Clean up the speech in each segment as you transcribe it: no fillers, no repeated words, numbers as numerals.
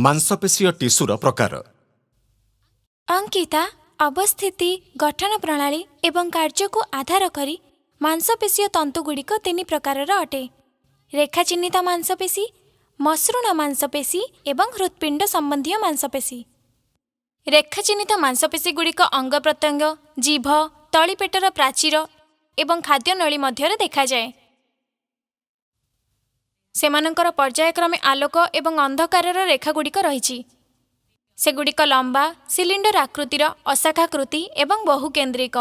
ମାଂସପେଶୀୟ ଟିସୁର ପ୍ରକାର। ଅଙ୍କିତା, ଅବସ୍ଥିତି, ଗଠନ ପ୍ରଣାଳୀ ଏବଂ କାର୍ଯ୍ୟକୁ ଆଧାର କରି ମାଂସପେଶୀୟ ତନ୍ତୁଗୁଡ଼ିକ ତିନି ପ୍ରକାରର ଅଟେ: ରେଖାଚିହ୍ନିତ ମାଂସପେଶୀ, ମସୃଣ ମାଂସପେଶୀ ଏବଂ ହୃତ୍ପିଣ୍ଡ ସମ୍ବନ୍ଧୀୟ ମାଂସପେଶୀ। ରେଖାଚିହ୍ନିତ ମାଂସପେଶୀଗୁଡ଼ିକ ଅଙ୍ଗପ୍ରତ୍ୟଙ୍ଗ, ଜିଭ, ତଳିପେଟର ପ୍ରାଚୀର ଏବଂ ଖାଦ୍ୟନଳୀ ମଧ୍ୟରେ ଦେଖାଯାଏ। ସେମାନଙ୍କର ପର୍ଯ୍ୟାୟକ୍ରମେ ଆଲୋକ ଏବଂ ଅନ୍ଧକାରର ରେଖାଗୁଡ଼ିକ ରହିଛି। ସେଗୁଡ଼ିକ ଲମ୍ବା, ସିଲିଣ୍ଡର ଆକୃତିର, ଅଶାଖାକୃତି ଏବଂ ବହୁକେନ୍ଦ୍ରିକ।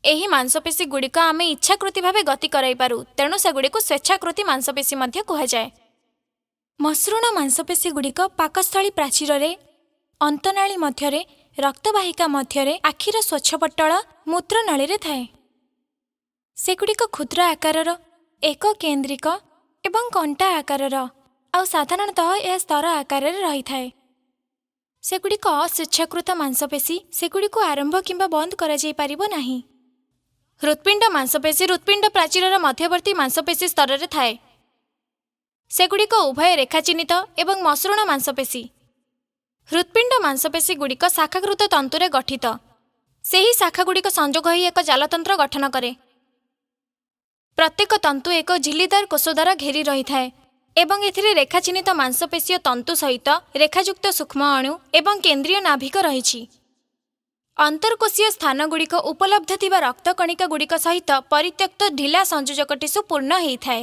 ଏହି ମାଂସପେଶୀଗୁଡ଼ିକ ଆମେ ଇଚ୍ଛାକୃତି ଭାବେ ଗତି କରାଇପାରୁ, ତେଣୁ ସେଗୁଡ଼ିକୁ ସ୍ୱେଚ୍ଛାକୃତି ମାଂସପେଶୀ ମଧ୍ୟ କୁହାଯାଏ। ମସୃଣ ମାଂସପେଶୀଗୁଡ଼ିକ ପାକସ୍ଥଳୀ ପ୍ରାଚୀରରେ, ଅନ୍ତନାଳୀ ମଧ୍ୟରେ, ରକ୍ତବାହିକା ମଧ୍ୟରେ, ଆଖିର ସ୍ୱଚ୍ଛପଟ୍ଟଳ, ମୂତ୍ରନଳୀରେ ଥାଏ। ସେଗୁଡ଼ିକ କ୍ଷୁଦ୍ର ଆକାରର, ଏକକେନ୍ଦ୍ରିକ ଏବଂ କଣ୍ଟା ଆକାରର, ଆଉ ସାଧାରଣତଃ ଏହା ସ୍ତର ଆକାରରେ ରହିଥାଏ। ସେଗୁଡ଼ିକ ଅସ୍ୱେଚ୍ଛାକୃତ ମାଂସପେଶୀ। ସେଗୁଡ଼ିକୁ ଆରମ୍ଭ କିମ୍ବା ବନ୍ଦ କରାଯାଇପାରିବ ନାହିଁ। ହୃତ୍ପିଣ୍ଡ ମାଂସପେଶୀ ହୃତ୍ପିଣ୍ଡ ପ୍ରାଚୀରର ମଧ୍ୟବର୍ତ୍ତୀ ମାଂସପେଶୀ ସ୍ତରରେ ଥାଏ। ସେଗୁଡ଼ିକ ଉଭୟ ରେଖାଚିହ୍ନିତ ଏବଂ ମସୃଣ ମାଂସପେଶୀ। ହୃତ୍ପିଣ୍ଡ ମାଂସପେଶୀଗୁଡ଼ିକ ଶାଖାକୃତ ତନ୍ତୁରେ ଗଠିତ। ସେହି ଶାଖାଗୁଡ଼ିକ ସଂଯୋଗ ହୋଇ ଏକ ଜାଲତନ୍ତ୍ର ଗଠନ କରେ। ପ୍ରତ୍ୟେକ ତନ୍ତୁ ଏକ ଝିଲ୍ଲିଦାର କୋଷ ଦ୍ୱାରା ଘେରି ରହିଥାଏ ଏବଂ ଏଥିରେ ରେଖାଚିହ୍ନିତ ମାଂସପେଶୀୟ ତନ୍ତୁ ସହିତ ରେଖାଯୁକ୍ତ ସୂକ୍ଷ୍ମ ଅଣୁ ଏବଂ କେନ୍ଦ୍ରୀୟ ନାଭିକ ରହିଛି। ଅନ୍ତର୍କୋଷୀୟ ସ୍ଥାନଗୁଡ଼ିକ ଉପଲବ୍ଧ ଥିବା ରକ୍ତକଣିକାଗୁଡ଼ିକ ସହିତ ପରିତ୍ୟକ୍ତ ଢିଲା ସଂଯୋଜକ ଟିସୁ ପୂର୍ଣ୍ଣ ହେଇଥାଏ।